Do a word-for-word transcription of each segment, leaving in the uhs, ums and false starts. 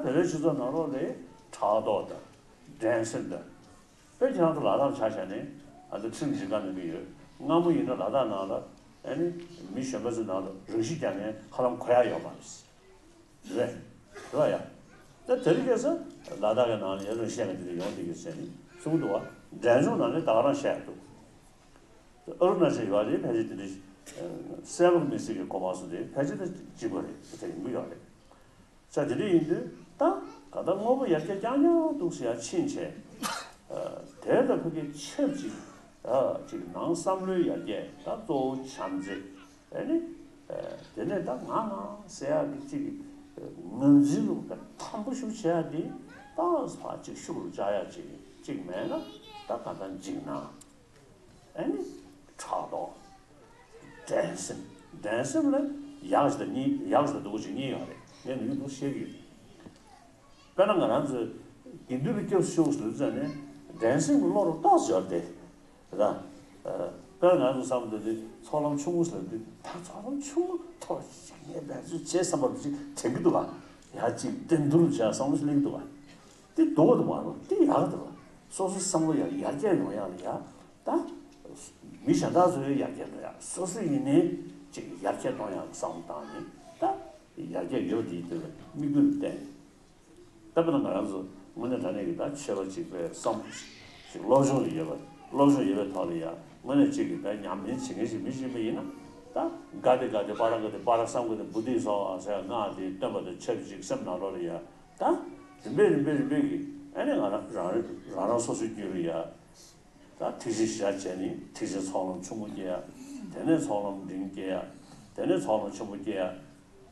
བོད་པའི་སྤྱི་ཚོགས་ནང་ལོགས་ལ་ཕྲག་དོག་དང་འགྲན་སེམས་དང་། དཔེ་ཁྱེད་རང་ཚོ་ལ་དྭགས་ཆ་བཞག་ནས་ཨ་ད་ཁྲིམས་ཀྱི་བཀའ་གནང་གི་ཡོད། སྔ་མོ་ཡིན་ན་ལ་དྭགས་ནང་ལ་ཨ་ནི་མི་གཞན་པ་ཚོའི་ནང་ལ་རང་ཤི་རྒྱག་མཁན་ཧ་ལམ་གོ་ཡ་ཡོད་མ་རེད། རེད། རེད་ཡ། ད་དེ་རིང་ཁ་སང་ལ་དྭགས་ཀྱི་ནང་ལ་ཡང་རང་ཤི་རྒྱག་མཁན་དེ་འདྲ་ཡོང་བསྡད་ཀྱི་ཟེར་ནས་གསུངས་འདུག་བ། འབྲས་ལྗོངས་ནང་ནས་ད་ག་རང་བཤད་འདུག་ཨ་རུ་ན་ཅལ་ཡོད་རེད། ཕལ་ཆེར་དེ་འདྲ་གསལ་པོ་མི་སྲིད་ཀྱི་གོ་མ་སོང་དེ་ཕལ་ཆེར་ད་གཅིག་པ་རེད། དེ་ཡིན་གྱི་ཡོད་རེད། ས་དེ་འདྲ་ཡིན་དུས་ད་ག་ད་དངོས་པོ་ཡར་རྒྱས་རྐྱང་རྐྱང་འདུག་ཟེར་ཡ་ཕྱིན་ཆད། དེ་ལ་ཕ་གི་ཆབས་ཅིག་ཨ་ཅིག་ནང་བསམ་བློའི་ཡར་རྒྱས་ད་གཙོ་བོ་བྱམས་བརྩེ། ཨ་ནི་དེ་ནས་ད་ང་ང་ཟེར་ཡ་གི་ཅིག་ངོས་འཛིན་ལུགས་ད་དམ་པོ་ཞིག་བྱེད་ཡ་དེ་ད་ཕར་ཅིག་ཤུགས་རུ་བཅག་ཡ་ཅིག་ཅིག་མེད་ན་ད་ག་ད་འཇིགས་སྣང་། ཨ་ནི་ཕྲག་དོག་འགྲན་སེམས། འགྲན་སེམས་ལ་ཡག་ཞིག་དང་གཉིས། ཡག་ཞིག་དང་སྡུག་ཅིག་གཉིས་ཡོད་རེད། ངས་ནུས་པ་བཤད་ཀྱི་ཡོད། དཔེར་ན་ང་རང་ཚོས་དགེ་འདུན་པའི་སྐྱབས་སུ་མཆིའོ་ཟེར་དུས་ཙམ་ནས་འགྲན་སེམས་ཀྱི་བློ་རུ་ཏོག་ཙམ་ཡོད་རེད་དེ། རེད་ད། དཔེར་ན་ང་ཚོ་བསམ་བློ་དེ་ཚོགས་ལམ་ཆུང་ངུ་ཟེར་དུས་ད་ཚོགས་ལམ་ཆུང་ངུ་ཐོག་ཞིག་ངས་འབད་རྩོལ་བྱེད་བསམ་པ་ཅིག་དྲན་གྱི་འདུག་ག་ཡ་གཅིག་འགྲན་བསྡུར་བྱ་བསམ་བློ་ཞིག་སླེབས་ཀྱི་འདུག་ག་དེ་སྡུག་པ་དེ་མ་རེད། དེ་ཡག་གི་འདུག་ག་སོ་སོའི་བསམ་བློ་ཡར་ཡར་རྒྱས་ཡོང་ཡག་ལ་ཡ། ད་མི་གཞན་དག་ཚོའི་ཡར་རྒྱས་ལ་ཡ་སོ་སོ་ཡིན་ནའི་ཅིག་ཡར་རྒྱས་གཏོང་ཡག་བསམ་བློ་བཏང་ནས་ད་ཡར་རྒྱས་ཡོད་དེའི་དེ་ལ་དམིགས་ཡུལ་བསྟན། ད་དཔེར་ན་ང་རང་ཚོ་དངོས་གནས་དྲང་གནས་ཀྱི་ད་ཆོས་པ་གཅིག་པའི་བསམ་བློ་ཞིག་སློབ་སྦྱོང་ཡོད་པ། སློབ་སྦྱོང་ཡོད་པའི་ཐོག་ལ་ཡ་དངོས་གནས་གཅིག་གིས་ད་ཉམས་ལེན་བྱེད་མཁན་ཞིག་མི་ཤེས་པ་ཡིན་ན་ད་ག་དེ་ག་དེ་པ་ར་ག་དེ་པ་ར་སཾ་ག་དེ་བོ་དྷི་སྭཱ་ཧཱ་ཟེར་སྔགས་དེ་བཏོན་པ་དང་ཆབས་ཅིག་སེམས་ནང་ལོགས་ལ་ཡ་ད་རིམ་པས་རིམ་པས་རིམ་པས་ཀྱིས་ཨ་ནི་ང་རང་རང་རང་རང་སོ་སོའི་རྒྱུད་ལ་ཡ། ད་ཐེག་ཆེན་གཞི་བཞག་བྱས་ནས་ཐེག་ཆེན་ཚོགས་ལམ་ཆུང་ངུ་སྐྱེ་ཡ། དེ་ནས་ཚོགས་ལམ་འབྲིང་སྐྱེ་ཡ། དེ་ནས་ཚོགས་ལམ་ཆེན་པོ་སྐྱེ་ཡ།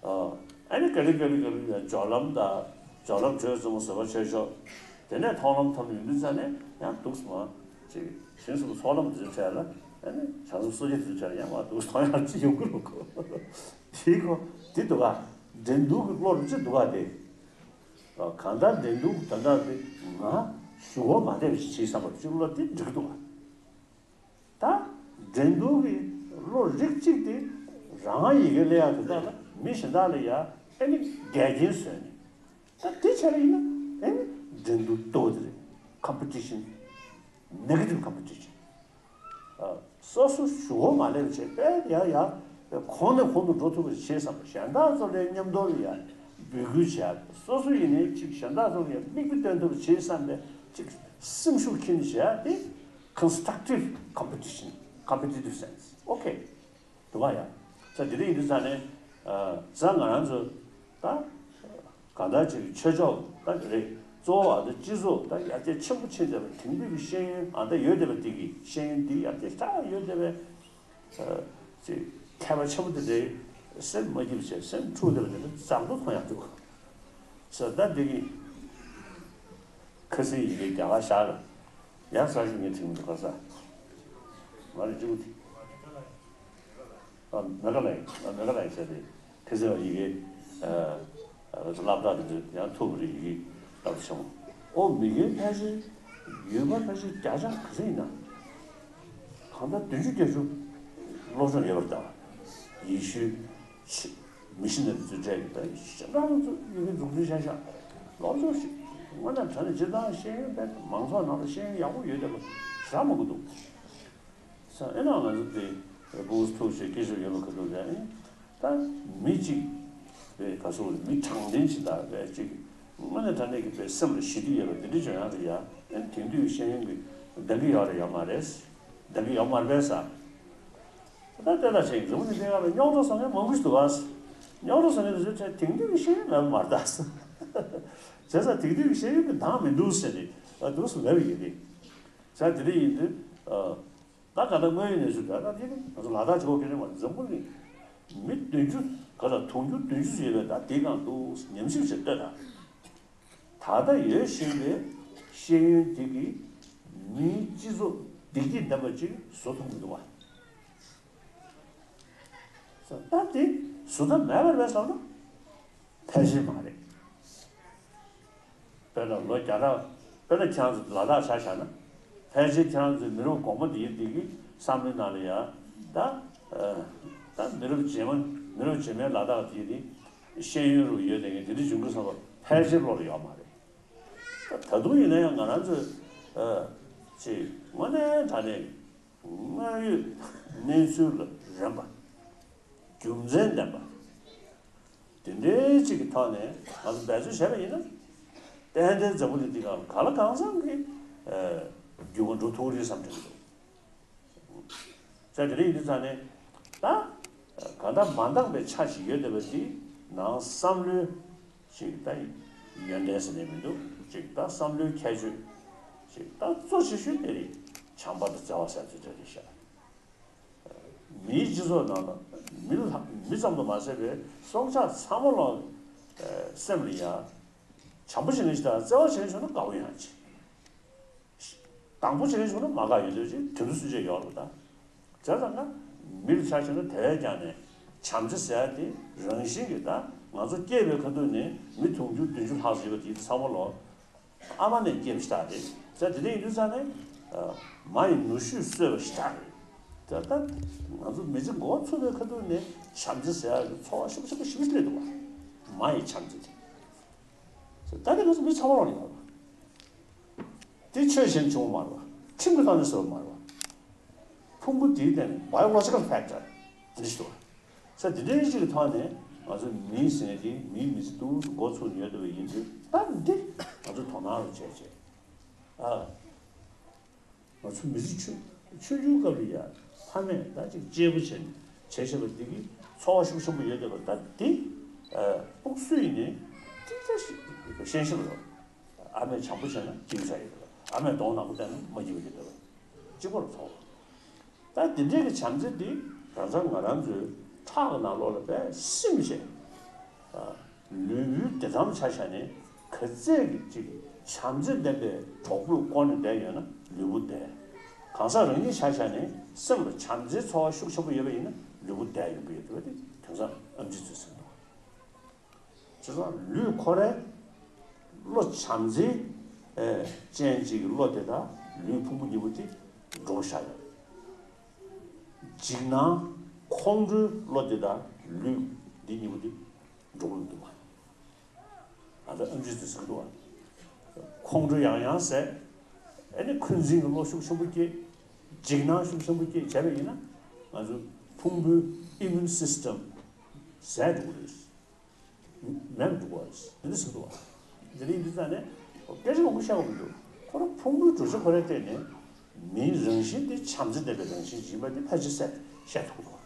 ཨ་ནི་ག་ལེ་ག་ལེ་ག་ལེ་ཡ་སྦྱོར་ལམ་དང་སྦྱོར་ལམ་དྲོད་རྩེ་མོ་བཟོད་པ་ཆོས་མཆོག་དེ་ནས་མཐོང་ལམ་ཐོབ་ཡོང་དུས་ཙ་ནས་ཡང་འདུག་སེ་མ་ཅིག་ཞིང་གསུམ་ཚོགས་ལམ་འདི་ཚོའི་གྲས་ལ་ཨ་ནི་བྱང་སེམས་སོ་སྐྱེ་འདི་ཚོའི་གྲས་ལ་ཡང་མ་འདུག་སེ་མཐོང་ཡག་ཅིག་ཡོང་གི་རེད་གོ་དེའི་གོ་དེ་འདུག་ག་འགྲན་བསྡུར་གྱི་བློ་རུ་ཅི་འདུག་ག་དེ། གང་ལྟར་འགྲན་བསྡུར་ད་ལྟ་དེ་ང་ཞུ་བ་མ་བསྡད་པ་ཞིག་བྱེད་བསམ་པ་ཅིག་བློ་དེ་འགྲིག་འདུག་ག་ད་འགྲན་བསྡུར་གྱི་བློ་རིགས་གཅིག་དེ་རང་ཡི་གེ་ལས་ཡག་དེ་དག་ལ་མི་གཞན་དག་ལ་ཡ་ཨེ་ནི་འགལ་རྐྱེན་བཟོས་ནས་ད་དེ་བྱས་པ་ཡིན་ན་ཨེ་ནི་འགྲན་བསྡུར་ལྟ་བུ་དེ་རེད། ཀམ་པི་ཊི་ཤན། ནེ་གེ་ཊིབ་ཀམ་པི་ཊི་ཤན། སོ་སོ་ཞུ་བ་མ་ལེན་བྱས་པས་ཡ་ཡ་གོང་ནས་གོང་དུ་འགྲོ་ཐུབ་པ་བྱེད་བསམ་པ། གཞན་དག་ཚོ་ལ་མཉམ་དུ་ལ་ཡ་འབོད་སྐུལ་བྱས། སོ་སོ་ཡིན་ནའི་ཅིག་གཞན་དག་ཚོ་ལ་ཡ་མིག་དཔེ་སྟོན་ཐུབ་པ་བྱེད་བསམ་པའི་ཅིག་སེམས་ཤུགས་ཁྱེར་ནས་བྱས་ཏེ་constructive competition, competitive sense. Okay. འདུག་ག་ཡ། ས་དེ་འདྲ་ཡིན་དུས་ཙ་ནས་ས་ང་རང་ཚོ་ད་གང་ལྟར་ཅིག་ཆོས་ཕྱོགས་ད་རེད། གཙོ་བོ་ཨ་ད་སྤྱི་ཚོགས་ད་ཡར་རྒྱས་ཆེན་པོ་ཕྱིན་བསྡད་པ་དེང་དུས་ཀྱི་ཤེས་ཡོན་ཨ་ད་ཡོད་བསྡད་པ་འདི་གི་ཤེས་ཡོན་འདི་ཡར་རྒྱས་ད་ཡོད་བསྡད་པའི་ཅིག་མཁས་པ་ཆེན་པོ་དེ་འདྲའི་སེམས་མ་སྐྱིད་པ་བྱས་སེམས་འཁྲུག་བསྡད་པ་དེ་འདྲ་བཟང་པོ་མཐོང་ཡག་འདུག་ས་ད་འདི་གི་ཁ་སང་ཡི་གེ་རྒྱ་གར་ཤར་ལ་ཡང་ས་ཞིག་ངས་དྲན་མི་འདུག་ག་ས་ང་རེ་གཅིག་པུ་དེ། ཨ་མེ་ག་ལའི། ཨ་མེ་ག་ལའི་ཟེར་ཏེ་ཁ་སང་ཡི་གེ་ཨ་སློབ་གྲྭ་དེ་ཚོ་ཡང་ཐུག་པ་རེད། ཡི་གེ་སློབ་གྲྭ་ཆེན་མོ། ཨོ་མི་རྒན་ཕལ་ཆེར་ཡུལ་པ་ཕལ་ཆེར་བརྒྱ་ཆ་ག་ཚོད་ཡིན་ན་གང་ལྟར་བདུན་ཅུ་བརྒྱད་ཅུ་སློབ་སྦྱོང་ཡོད་པ་རེད་ད། ཡེ་ཤུའི་ཆེ་མི་ཤི་ནེ་རི་ཚོའི་གྲས་ཀྱི་ད་ཡི་ཤི་ཁྱེད་རང་ཚོ་ཡི་གེ་འཛུགས་སྐྲུན་བྱས་ཤག་སློབ་སྦྱོང་ཞིག་དངོས་གནས་དྲང་གནས་སྤྱིར་བཏང་ཤེས་ཡོན་དཔེ་མང་ཚོགས་ནང་ལ་ཤེས་ཡོན་ཡག་པོ་ཡོད་བསྡད་པ་ཞེ་དྲག་མང་པོ་འདུག་ས་ཨེ་ན་ང་ཚོ་དེ་ཕྲུ་གུ་ཐུག་བྱས་སྐད་ཆ་ཡོད་པ་ག་ཚོད་རེད། ད་མི་གཅིག་རེད་ག་ཚོད་རེད། མི་དྲང་བདེན་ཅིག་དང་རེད་ཅིག་དངོས་གནས་དྲང་གནས་ཀྱི་དཔེ་སེམས་ལ་ཞི་དུས་ཡོད་པ་དེ་འདྲ་བྱུང་ཡག་རེད་ཡ། ཨེ་དེང་དུས་ཤེས་ཡོན་གྱི་འདང་གི་ཡོད་རེད་ཡོད་མ་རེད། འདང་གི་ཡོད་མ་རེད་པས་ས། ད་ལྟ་ལྟ་ཆེན་རི་བོ་ནི་ལྡེ་བ་ལ་རྙོག་དྲ་བཟོ་མཁན་མང་པོ་ཞིག་འདུག་ག་རྙོག་དྲ་བཟོ་མཁན་དེ་ཚོས་དེང་དུས་ཀྱི་ཤེས་ཡོན་མེད་པ་མ་རེད་ད། བྱས་ཙང་དེང་དུས་ཀྱི་ཤེས་ཡོན་གྱི་འདང་མི་འདུག་ཟེར་ནས་ཨ་འདུག་སེ་ལབ་ཡོད་རེད། བྱས་དེ་འདྲ་ཡིན་དུས་ཨ་ད་ག་ད་དངོས་ཡོད་གནས་ཚུལ་ད་ད་དེ་ནི་ང་ཚོ་ལ་དྭགས་ཆེ་བོ་ཁེ་རེ་མ་འཛམ་བུ་གླིང་མི་བདུན་ཅུ་ག་ད་དུང་ཕྱུར་བདུན་ཅུ་ཙམ་ཡོད་པའི་ད་དེའི་སྒང་དུ་ཉམས་ཞིབ་བྱས་ལྟོས་དང་། ད་ལྟ་ཡོད་བཞིན་པའི་ཤེས་ཡོན་དེ་གིས་མིའི་སྤྱི་ཚོགས་བདེ་སྐྱིད་ལྡན་པ་ཅིག་བཟོ་ཐུབ་མི་འདུག་བ། ད་དེ་བཟོ་ཐབས་མེད་པ་རེད་བསམ་ན་ཕལ་ཆེར་མ་རེད། དཔེར་ན་ལོ་བརྒྱ་ཕྲག་དཔེར་ན་ཁྱེད་རང་ཚོ་ལ་དྭགས་ཆ་བཞག་ན་ཕལ་ཆེར་ཁྱེད་རང་ཚོའི་མི་རབས་གོང་མ་དེ་དེ་གི་བསམ་བློའི་ནང་ལ་ཡ་ད་ད་མི་རབས་རྗེས་མ་མི་རབས་རྗེས་མའི་ལ་དྭགས་དེ་དེ་ཤེས་ཡོན་རུ་ཡོད་དེ་གི་དེ་འདྲ་བྱུང་གི་བསམ་པ། ཕལ་ཆེར་བློ་ལ་ཡོད་མ་རེད། ད་ད་དུང་ཡིན་ན་ཡང་ང་རང་ཚོས་ཨ་ཅིག་དངོས་གནས་དྲང་གནས་དངོས་ཡོད་གནས་ཚུལ་ལ་རན་པ། རྒྱུ་མཚན་ལྡན་པ། དེ་འདྲའི་ཅིག་གི་ཐོག་ནས་ང་ཚོ་འབད་བརྩོན་བྱས་པ་ཡིན་ན། ཏན་ཏན་འཛམ་བུ་གླིང་འདི་སྒང་ལ་གང་ལ་གང་འཚམ་གྱི་ཨ་འགྱུར་བ་འགྲོ་ཐུབ་ཀྱི་རེད་བསམ་དྲན་གྱི་འདུག་ས་དེ་རིང་འདི་ཚ་ནས་ད་གང་ལྟར་མ་འདང་བའི་ཆ་ཞིག་ཡོད་བསྡད་པ་འདི་ནང་བསམ་བློའི་ཅིག་ད་ཡོན་ཏན་ཟེར་ནས་མི་འདུག་ཅིག་ད་བསམ་བློའི་ཁྱད་ཆོས་ཅིག་ད་གཙོ་ཆེ་ཤོས་དེ་རེད། བྱམས་པ་དང་བརྩེ་བ་ཟེར་ཚུལ་དེ་རེད་ཤག་མིའི་སྤྱི་ཚོགས་ནང་ལ་མི་ལ་མི་ཙམ་དུ་མ་ཟད་པའི་སྲོག་ཆགས་ཚང་མ་ལ་སེམས་ལ་ཡ་བྱམས་པོ་བྱེད་མཁན་ཞིག་དང་བརྩེ་བ་བྱེད་མཁན་བྱུང་ན་དགའ་བོ་ཡོང་ཡ་ཅིག་དང་པོ་བྱེད་མཁན་བྱུང་ན་མ་དགའ་ཡོང་དུས་ཅིག་དེ་འདྲ་སུ་བྱས་ཡོང་རུང་ད། བྱས་ཙང་ན་མི་ལ་ཆ་བཞག་ན་དེ་བས་ཀྱང་ནས་བྱམས་བརྩེ་ཟེར་ཡ་དེ་རང་བཞིན་གྱིས་ད་ང་ཚོ་སྐྱེས་པའི་ཁ་ཐུག་ནས་མི་དུང་ཕྱུར་བདུན་ཅུ་ལྷག་ཙམ་ཡོད་པ་དེ་ཚང་མ་ལོ་ཨ་མ་ནས་སྐྱེས་པ་ཞིག་རེད། ད་དེ་འདྲ་ཡིན་དུས་ཙང་ནས་མ་ཡི་ནུ་ཞོས་གསོས་པ་ཞིག་རེད། ད་ད་ང་ཚོ་མི་ཚེ་འགོ་ཚུགས་པའི་ཁ་ཐུག་ནས་བྱམས་བརྩེ་ཟེར་ཡ་གི་ཚོར་བ་ཤུགས་ཆེན་པོ་ཞིག་སླེབས་འདུག་བ། མ་ཡི་བྱམས་བརྩེ་དེ། ད་ནི་ང་ཚོ་མི་ཚང་མ་ལོག་ནས་ཡོང་བ། དེ་ཆོས་གཞན་བྱུང་བ་མ་རེད་བ། ཁྲིམས་ཀྱི་ཐོག་ནས་བཟོས་པ་མ་རེད་བ། ཕུང་པོ་དེའི་སྟེང་ནས་biological factor་དེ་འདྲ་ཞིག་འདུག་བ། ས་དེ་འདྲའི་ཞིག་གི་ཐོག་ནས་ང་ཚོ་མིའི་ཟེར་མཁན་དེ་མིའི་མི་ཚེ་ཏོག་ཙམ་འགོ་ཚུགས་ཡོད་བསྡད་པ་ཡིན་དུས་ད་འདི་ང་ཚོ་དོ་སྣང་རུ་བྱས་བྱས། ཨ། ང་ཚོ་མི་ཚེ་ཆུང་ཆུང་ཆུང་སྐབས་ལ་ཡ་ཕ་མས་ད་ཅིག་གཅེས་པོ་བྱས་ནས་བྱས་བྱས་པ་འདི་གིས་ཚོར་བ་ཤུགས་ཆེན་པོ་ཡོད་བསྡད་པ་ད་འདི་ཕྲུ་གུ་སུ་ཡིན་ནའི་ཏིག་ཙམ་ཤེས་ཤེས་པ་རེད། ཨ་མས་བྱམས་པོ་བྱས་ན་སྐྱིད་པོ་ཆགས་ཡོད་རེད། ཨ་མས་གདོང་ནག་པོ་བསྟན་ན་མ་སྐྱིད་པོ་ཡོད་རེད། གཅིག་པ་རུ་ཚོར། ད་འདི་འདྲའི་གི་བྱམས་བརྩེ་འདི་རང་ཚང་ང་རང་ཚོའི་ཁྲག་གི་ནང་ལོགས་ལ་དཔེ་སིམ་བྱས། ལུས་པོའི་བདེ་ཐང་ཆ་བཞག་ནས་ག་ཚད་ཀྱི་ཅིག་བྱམས་བརྩེ་ལྡན་པའི་གྲོགས་པོས་བསྐོར་ནས་བསྡད་ཡོད་ན་ལུས་པོ་བདེ། གང་ཟག་རང་ཉིད་ཆ་བཞག་ནས་སེམས་ལ་བྱམས་བརྩེའི་ཚོར་བ་ཤུགས་ཆེན་པོ་ཡོད་པ་ཡིན་ན་ལུས་པོ་བདེ་ཡོང་གི་ཡོད་འདུག་པ། དེ་དོན་ཚང་ཨེམ་ཆི་ཚོས་ཟེར་གྱི་འདུག་བྱས་ཙང་ལུས་ཁོ་རའི་བློ་བྱམས་བརྩེ་ཅན་གཅིག་གི་བློ་དེ་དག་ལུས་ཕུང་པོ་གཉིས་པོ་དེ་འགྲོགས་བཞག་ཡོད། འཇིགས་སྣང་ཁོང་ཁྲོའི་བློ་དེ་དག་ལུས་འདི་གཉིས་པོ་དེ་འགྲོགས་ལ་འདུག་བ། ད་ལྟ་ཨེམ་ཆི་ཚོས་ཟེར་གྱི་འདུག་བ། ཁོང་ཁྲོ་ཡང་ཡང་ཟད། ཨ་ནི་འཁོན་འཛིན་གྱི་བློ་ཤུགས་ཆེན་པོ་སྐྱེས། འཇིགས་སྣང་ཤུགས་ཆེན་པོ་སྐྱེས་བྱས་པ་ཡིན་ན་ང་ཚོ་ཕུང་པོའི་ཨི་མིའུན་སིས་ཊམ་ཟད་འགྲོ་གི་རེད། མེད་པར་འགྲོ་གི་རེད། འདི་འདྲ་ཟེར་གྱི་འདུག་བ། འདི་འདྲ་ཡིན་དུས་ཙང་ནས་སྐད་ཆ་མང་པོ་བཤད་དགོས་མི་འདུག་ཁོ་རང་ཕུང་པོའི་གྲུབ་ཆ་ཁོ་རའི་སྟེང་ནས་མིའི་རང་བཞིན་དེ་བྱམས་བརྩེ་ལྡན་པའི་རང་བཞིན་ཡིན་པ་དེ་ཕལ་ཆེར་གསལ་བཤད་ཐུབ་ཀྱི་འདུག་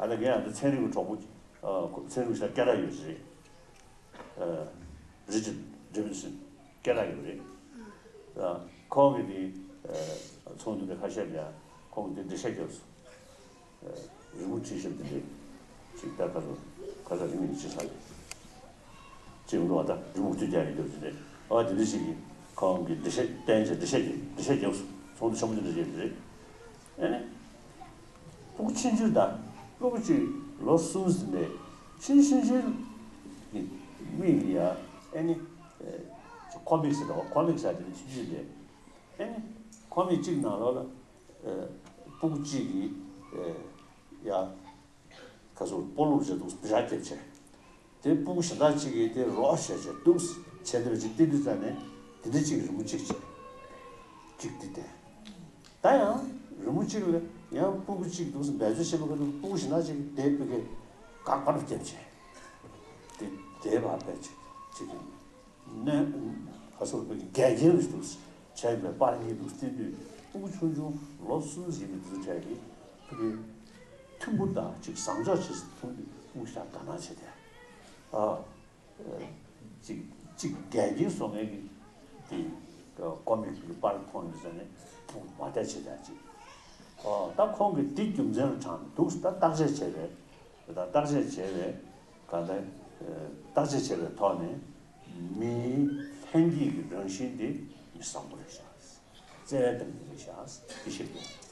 ཨ་ནི་ངས་ཡང་འདི་ཚན་རིག་གི་གྲོགས་པོ། ཨ། ཚན་རིག་ཤག་སྐད་གྲགས་ཡོད་ཅིག་རེད། ཨ། རི་ཅར་ཌི་ཌེ་ཝིན་སོན་སྐད་གྲགས་ཡོད་རེད། ཨ། ཁོང་གིས་འདི། ཨ། ཚོགས་འདུ་དེ་ཁ་ཤས་ལ་ཡང་ཁོང་གིས་འདི་འགྲེལ་བཤད་བརྒྱབ་སོང་། ཨ། རི་མོ་བྲིས་ཤག་འདི་འདྲས་ཅིག་ད་ག་ཚོད་ག་ཚོད་རི་མོ་ཡིན་ཅི་ས་རེད། ཅེས་འགྲོ་བ་དང་རི་མོ་བྲིས་རྒྱག་གི་འདུག་ཟེར་ནས། ཨ། དེ་འདྲ་ཞིག་གིས་ཁོང་གིས་འགྲེལ་བཤད་བསྟན་བྱས་འགྲེལ་བཤད་འགྲེལ་བཤད་རྒྱབ་སོང་། ཚོགས་འདུ་ཆེན་པོ་དེ་འདྲ་བྱས་རེད། ཨ་ནི། ཕྲུ་གུ་ཆུང་ཆུང་དང་ཕྲུ་གུ་གཅིག་ལོ་གསུམ་ཟིན་པའི་ཆུང་ཆུང་ཆུང་གི་མིག་ལ་ཡ་ཨ་ནི། ཨེ། ཁོ་མིག་ཟེར་དང་ཁོ་མིག་ཟེར་དེ་ནི་ཆུང་ཆུང་རེད། ཨ་ནི། ཁོ་མིག་གཅིག་ནང་ལོགས་ལ། ཨེ། ཕྲུ་གུ་གཅིག་གིས། ཨེ། ཡ། ག་ཚོད་སྤོ་ལོ་བྱས་འདུག་སྦི་རག་རྒྱབ་བྱས། དེ་ཕྲུ་གུ་གཞན་དག་ཅིག་གིས་དེ་རོགས་བྱས་བྱས་འདུག་བྱས་དེ་བྱས་ཅིག་བལྟས་དུས་ཙང་ནས་དེ་འདྲ་ཅིག་རི་མོ་གཅིག་བྱས། གཅིག་དེ་བསྟན། ད་ཡང་རི་མོ་གཅིག་ལ་ཡང་ཕྲུ་གུ་གཅིག་འདུག་སེ་འབད་རྩོལ་བྱེད་པའི་ཁ་ཐུག་ཕྲུ་གུ་གཞན་དག་ཅིག་གིས་དེ་ཕ་གིར་དགག་པར་བརྒྱབ་བྱས། དེ་དེ་བ་བས་ཅིག་ཅིག་གིས། ནས་ཧ་སོར་བའི་འགལ་རྐྱེན་རེད་འདུག་བྱས་པའི་པར་གཉིས་འདུག་བལྟས་དུས་ཕྲུ་གུ་ཆུང་ཆུང་ལོ་གསུམ་ཟིན་པའི་དུས་ཚོད་གྲས་ཀྱི་ཕ་གི་མཐུན་པོ་དང་ཅིག་བཟང་ཕྱོགས་ཅིག་མཐོང་དུས་ཕྲུ་གུ་ཤ་དགའ་སྣང་བྱེད་དེ། ཨ། ཅིག་ཅིག་འགལ་རྐྱེན་བཟོ་མཁན་གྱི་དེ་ཀོ་མིག་གི་པར་མཐོང་ཡོང་ཟེར་ནས་ཕྲུ་གུ་མ་བསྡད་བྱེད་དེ་ཅིག་ཨ། ད་ཁོང་གིས་དེ་རྒྱུ་མཚན་ལ་དྲངས་འདུག་ད་བརྟག་དཔྱད་བྱས་པས། ད་བརྟག་དཔྱད་བྱས་པས་གང་ལྟར། བརྟག་དཔྱད་བྱས་པའི་ཐོག་ནས་མིའི་ལྷན་སྐྱེས་ཀྱི་རང་བཞིན་དེ་མི་བཟང་པོ་རེད་ཤག་བརྩེ་བའི་གདེང་ཚོད་རེད་ཤག་དེ་ཤེས་དགོས།